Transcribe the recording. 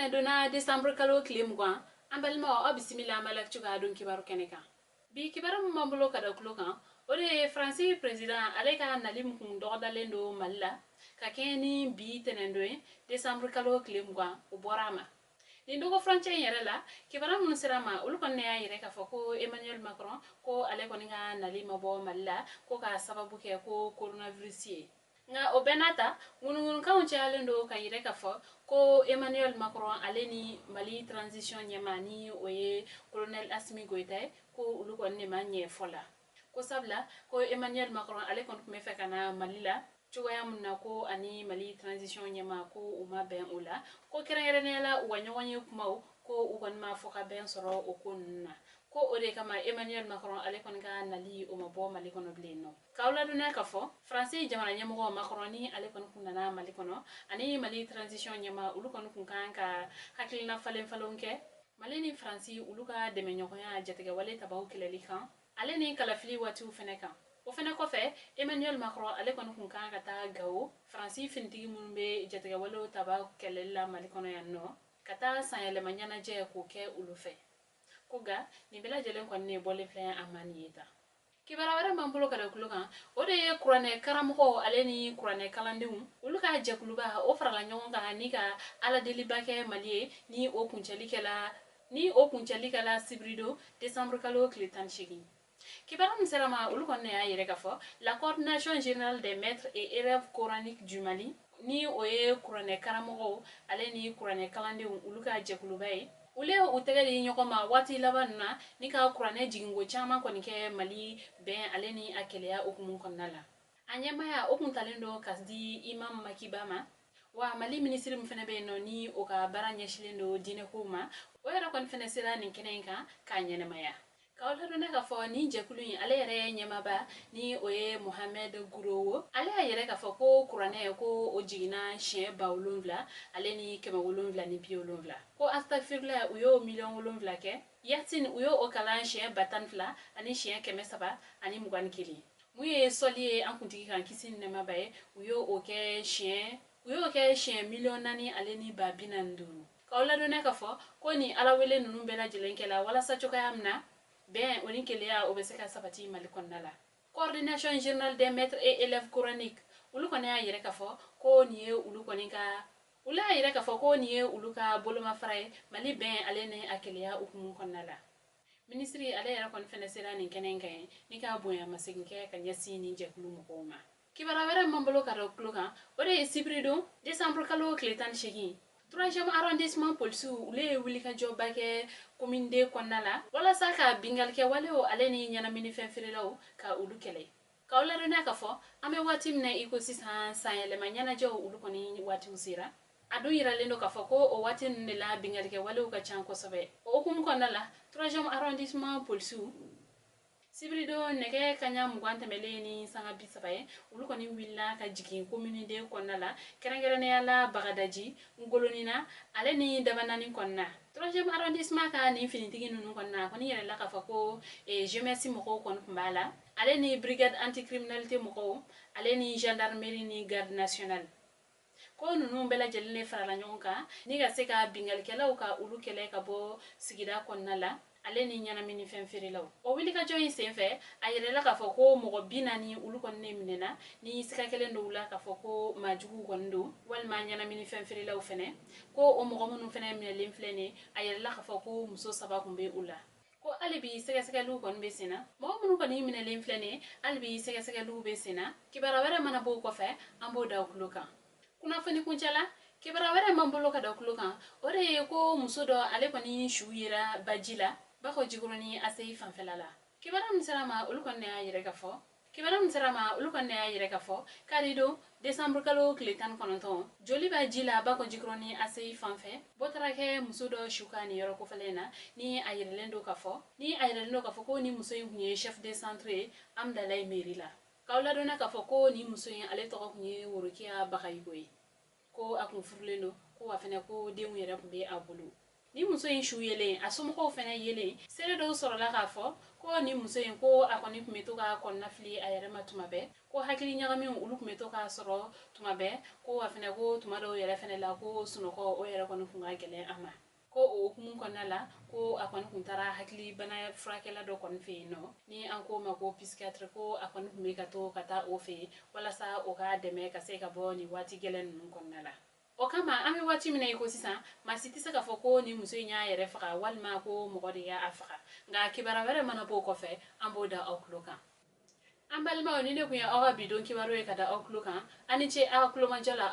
Tɛnɛdonna desanburu kalo tile 20, an balimaw, aw bisimila Mali Actu ka don kibaru kɛnɛ kan. Bi kibaru min b'an bolo ka da tulo kan, o de ye Faransi président ale ka nali min kun dɔgɔdalen don Mali la ka kɛɲɛ ni bi tɛnɛndon ye, desanburu kalo tile 20, o bɔra a ma. Nin dɔgɔ furancɛ in yɛrɛ la, kibaru minnu sera ma, olu kɔni y'a yɛrɛ k'a fɔ ko Emmanuel Macron ko ale kɔni ka nali ma bɔ Mali la ko k'a sababu kɛ ko coronavirus ye. Nka o bɛɛ n'a ta, ŋunuŋunukanw cayalen don ka yɛrɛ k'a fɔ ko Emmanuel Macron ale ni Mali transition ɲɛmaa, ni o ye colonel Assimi Goïta ye, ko olu kɔni de ma ɲɛ fɔ la, ko sabula ko Emmanuel Macron ale kɔni tun bɛ fɛ ka na Mali la cogoya min na, ko ani Mali transition ɲɛmaa ko u ma bɛn o la, ko kɛrɛnkɛrɛnnenya la u ka ɲɔgɔn ye kumaw ko u kɔni ma fɔ ka bɛn sɔrɔ o ko ninnu na, ko o de kama Emmanuel Macron ale kɔni ka nali o ma bɔ Mali kɔnɔ bilen nɔ. K'aw ladɔnniya k'a fɔ Faransi jamana ɲɛmɔgɔ Macron ni ale kɔni kun nana Mali kɔnɔ, ani Mali transition ɲɛmaa, olu kɔni kun kan ka hakilina falen falenw kɛ Mali ni Faransi olu ka dɛmɛɲɔgɔnya jatigɛwale tabaw kɛlɛli kan, ale ni kalafili waatiw fɛnɛ kan. O fɛnɛ kɔfɛ, Emmanuel Macron ale kɔni kun kan ka taa Gawo, Faransi finitigi minnu bɛ jatigɛwalew taba kɛlɛli la Mali kɔnɔ yan nɔ, ka taa sanyɛlɛma ɲɛnajɛ k'o kɛ olu fɛ, ko nka nin bɛɛ lajɛlen kɔni ne bɔlen filɛ a ma nin ye tan. Kibaruya wɛrɛ b'an bolo ka da tulo kan, o de ye kuranɛ karamɔgɔw ale ni kuranɛ kalandenw olu ka jɛkuluba o farala ɲɔgɔn kan ni ka aladeliba kɛ Mali ye, ni o kuncɛli kɛla sibiridon desanburu kalo tile 18. Kibaruya min sera ma, olu kɔni y'a yɛrɛ k'a fɔ la Coordination générale des maîtres et élèves coraniques du Mali, ni o ye kuranɛ karamɔgɔw ale ni kuranɛ kalandenw olu ka jɛkuluba ye, olu ye u tɛgɛ di ɲɔgɔn ma waati laban ninnu na ni ka kuranɛ jiginko caman kɔni kɛ Mali bɛn ale ni a kɛlɛya hukumu kɔnɔna la. A ɲɛmaya o kun talen don ka di imam Makiba ma. Wa Mali minisiri min fana bɛ yen nɔ, ni o ka baara ɲɛsilen don diinɛkow ma, o yɛrɛ kɔni fana sera nin kɛnɛ in kan k'a ɲɛnɛmaya. K'aw ladɔnniya k'a fɔ nin jɛkulu in ale yɛrɛ ɲɛmaaba, ni o ye Mohamɛd Gurowo, ale y'a yɛrɛ k'a fɔ ko kuranɛ ko o jiginna siɲɛ 7770, ko astafirila u y'o miliyɔn 7 kɛ, yasin u y'o kalan siɲɛ 12000 ani siɲɛ 321, mun ye sɔli ye an kuntigi kan kisi ni nɛɛmaba ye, u y'o kɛ siɲɛ miliyɔn 4 ale ni 45000. K'aw ladɔnniya k'a fɔ ko nin ala wele ninnu bɛɛ lajɛlen kɛla walasa cogoya min na bɛn o ni kelenya o bɛ se ka sabati Mali kɔnɔna la. Coordination générale des maîtres et élèves coraniques olu kɔni y'a yɛrɛ k'a fɔ ko nin ye olu kɔni ka olu y'a yɛrɛ k'a fɔ ko nin ye olu ka bolomafara ye Mali bɛn ale ni a kelenya hukumu kɔnɔna la. Minisiri ale yɛrɛ kɔni fɛnɛ sera nin kɛnɛ in kan ye ni ka bonya masegin kɛ ka ɲɛsin nin jɛkulu mɔgɔw ma. Kibaruya wɛrɛ min b'an bolo ka da tulo kan, o de ye sibiridon desanburu kalo tile 18, troisième arrondissement polisiw olu ye wulikajɔba kɛ commune deux kɔnɔna la walasa ka bingalikɛ walew ale ni ɲɛnaminifɛn feerelaw ka olu kɛlɛ. K'aw ladɔnniya k'a fɔ an bɛ waati min na i ko sisan, sanyɛlɛma ɲɛnajɛw olu kɔni waatiw sera. A dun yiralen don k'a fɔ ko o waati ninnu de la bingalikɛ walew ka ca kosɛbɛ. O hukumu kɔnɔna la, troisième arrondissement polisiw, sibiridon nɛgɛ kaɲa 20 tɛmɛlen ni sanga 30 ye, olu kɔni wulila ka jigin commune deux kɔnɔna la, kɛrɛnkɛrɛnnenya la Bagadaji, Ngolonina ale ni Dabanani kɔnɔna. Troisième arrondissement ka nin finitigi ninnu kɔnɔna, a kɔni yɛrɛla k'a fɔ ko GMS mɔgɔw kɔni tun b'a la, ale ni brigade anticriminalité mɔgɔw, ale ni gendarmerie ni garde nationale, ko ninnu bɛɛ lajɛlen de farala ɲɔgɔn kan ni ka se ka bingalikɛlaw ka olu kɛlɛ ka bɔ sigida kɔnɔna la, ale ni ɲɛnaminifɛn feerelaw. O wulikajɔ in senfɛ, a yɛrɛla k'a fɔ ko mɔgɔ 40 olu kɔni ne minɛna ni siga kelen dɔw la k'a fɔ ko maajuguw kɔni don walima ɲɛnaminifɛn feerelaw fɛnɛ. Ko o mɔgɔ minnu fɛnɛ minɛlen filɛ nin, a yɛrɛla k'a fɔ ko muso saba kun bɛ u la, ko hali bi sɛgɛsɛgɛliw kɔni bɛ sen na. Mɔgɔ minnu kɔni minɛlen filɛ nin, hali bi sɛgɛsɛgɛliw bɛ sen na. Kibaruya wɛrɛ mana bɔ o kɔfɛ, an b'o da o tulo kan kunnafoni kuncɛ la. Kibaruya wɛrɛ m'an bolo ka da tulo kan, o de ye ko muso dɔ ale kɔni su yera baji la Bakɔ Jikɔrɔni ACI fanfɛla la. Kibaruya min sera ma, olu kɔni y'a yɛrɛ ka fɔ karidon desanburu kalo tile 19, joli b'a ji la Bakɔ Jikɔrɔni ACI fanfɛ. Bɔ taara kɛ muso dɔ su ka nin yɔrɔ kofɛlen na, ni a yɛrɛlen don k'a fɔ ko ni muso in tun ye chef de centre ye Amdalayi mairie la. K'aw ladɔnniya k'a fɔ ko nin muso in ale tɔgɔ tun ye Worokiya Bagayigo ye, ko a kun furulen don, ko wa fɛnɛ ko denw yɛrɛ tun bɛ a bolo. Ni muso in su yelen, a somɔgɔw fɛnɛ yelen, seere dɔw sɔrɔla k'a fɔ ko ni muso in, ko a kɔni tun bɛ to ka kɔnɔnafili a yɛrɛ ma tuma bɛɛ, ko hakili ɲagamiw olu tun bɛ to k'a sɔrɔ tuma bɛɛ, ko a fɛnɛ ko tuma dɔw yɛrɛ fɛnɛ la, ko sunɔgɔ o yɛrɛ kɔni tun ka gɛlɛn a ma. Ko o hukumu kɔnɔna la, ko a kɔni tun taara hakilibana furakɛla dɔ kɔni fɛ yen nɔ, ni an k'o ma ko psychiatre, ko a kɔni tun bɛ ka to ka taa o fɛ yen walasa o k'a dɛmɛ ka se ka bɔ nin waati gɛlɛn ninnu kɔnɔna la. O kama, an bɛ waati min na i ko sisan, maa si tɛ se k'a fɔ ko nin muso in y'a yɛrɛ faga walima ko mɔgɔ de y'a faga. Nka kibaruya wɛrɛ mana bɔ o kɔfɛ, an b'o da aw tulo kan. An balimaw, ni ne tun ye aw ka bi don kibaru ye ka da aw tulo kan. Aw ni ce aw ka tulomajɔ la.